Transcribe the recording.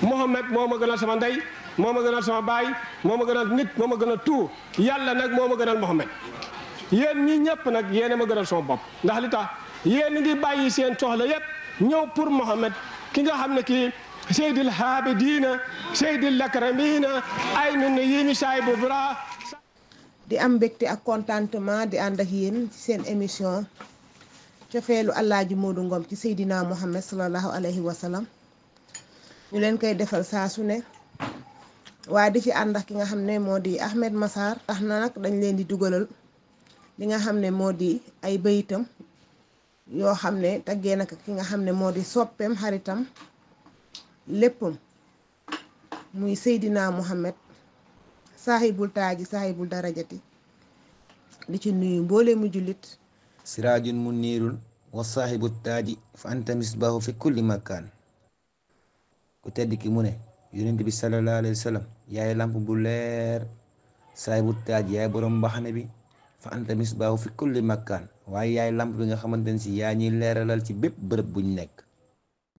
Muhammad moo ma gënal sama ndey moo ma gënal sama baay moo ma gënal nit moo ma gënal tout yàlla nag moo ma gënal Muhammad yéen ñi ñëpp nag yéen a ma gënal sama bopp ndax li tax yéen ngi bàyyi seen soxla yëpp ñëw pour Muhammad ki nga xam ne kii seydil haabidina seydil lakramina ay nun yi mi saay bu bra di am mbégte ak contentement di ànd ak yéen ci seen émission cofeelu Alaaji Modou Ngom ci Seydina Muhammad sallallahu alayhi wa sallam ñu leen koy defal saa su ne waaye di ci ànd ak ki nga xam ne moo di Ahmed Massar tax na nag dañ leen di dugalal li nga xam ne moo di ay bayitam yoo xam ne taggee nag ki nga xam ne moo di soppeem xaritam léppam muy Seydina Muhammad saahibul taaji saahibul darajati di ci nuyu mboole mu jullit siraajun muniirun wa saahibu taaji fa anta misbaahu fi kulli makaan ku tedd ki mu ne yonent bi sallallahu alayhi wa sallam yaay lamp bu leer saahibu taaji yaay borom mbaxane bi fa anta misbaahu fi kulli makaan waaye yaay lamp bi nga xamante ne si yaa ñuy leeralal ci bépp bërëb buñ nekk